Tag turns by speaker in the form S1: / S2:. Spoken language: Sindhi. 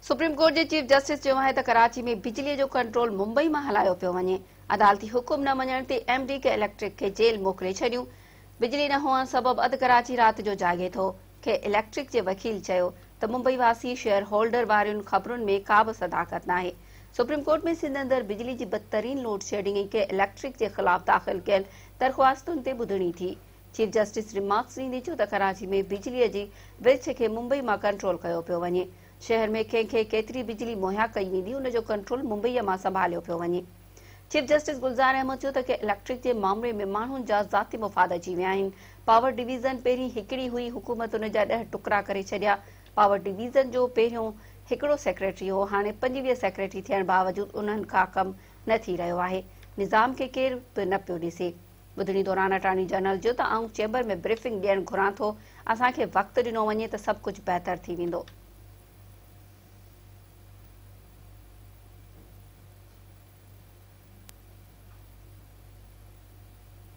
S1: سپريم ڪورٽ جي چيف جسٽس چيو آهي ته ڪراچي ۾ بجلي جو ڪنٽرول ممبئي مان هلايو پيو وڃي، عدالتي حڪم نه مڃڻ تي ايم ڊي ڪي اليڪٽرڪ کي جيل موڪلي ڇڏيون، بجلي نه هئڻ سبب اڌ ڪراچي رات جو جاڳي ٿو، ڪي اليڪٽرڪ جي وڪيل چيو ته ممبئي واسي شيئر هولڊر وارين خبرن ۾ ڪا به صداقت ناهي، سپريم ڪورٽ ۾ سنڌ اندر بجلي جي بدترين لوڊشيڊنگ ۽ ڪي اليڪٽرڪ جي خلاف داخل ڪيل درخواستن تي ٻڌڻي ٿي. چيف جسٽس ريمارڪس ڏيندي چيو ته ڪراچي ۾ بجلي جي ورڇ کي ممبئي مان ڪنٽرول ڪيو پيو وڃي، شهر ۾ ڪنهن کي ڪيتري بجلي مهيا ڪئي ويندي ان جو ڪنٽرول ممبئي مان سنڀاليو پيو وڃي. چيف جسٽس گلزار احمد چيو ته ڪي اليڪٽرڪ جي مامري ۾ ماڻهن جا ذاتي مفاد اچي ويا آهن، پاور ڊويزن پهرين هڪڙي هئي، حڪومت ان جا ڏهه ٽڪرا ڪري ڇڏيا، پاور ڊويزن جو پهريون هڪڙو سيڪريٽري هو، هاڻي 25 سيڪريٽري ٿيڻ باوجود انهن کان ڪم نه ٿي رهيو آهي، نظام کي ڪير به نه پيو ڏسي. ٻڌڻي دوران اٽارني جنرل چيو ته آئون چيمبر ۾ بريفنگ ڏيڻ گهران ٿو، اسان کي وقت ڏنو وڃي ته سڀ ڪجهه بهتر ٿي ويندو.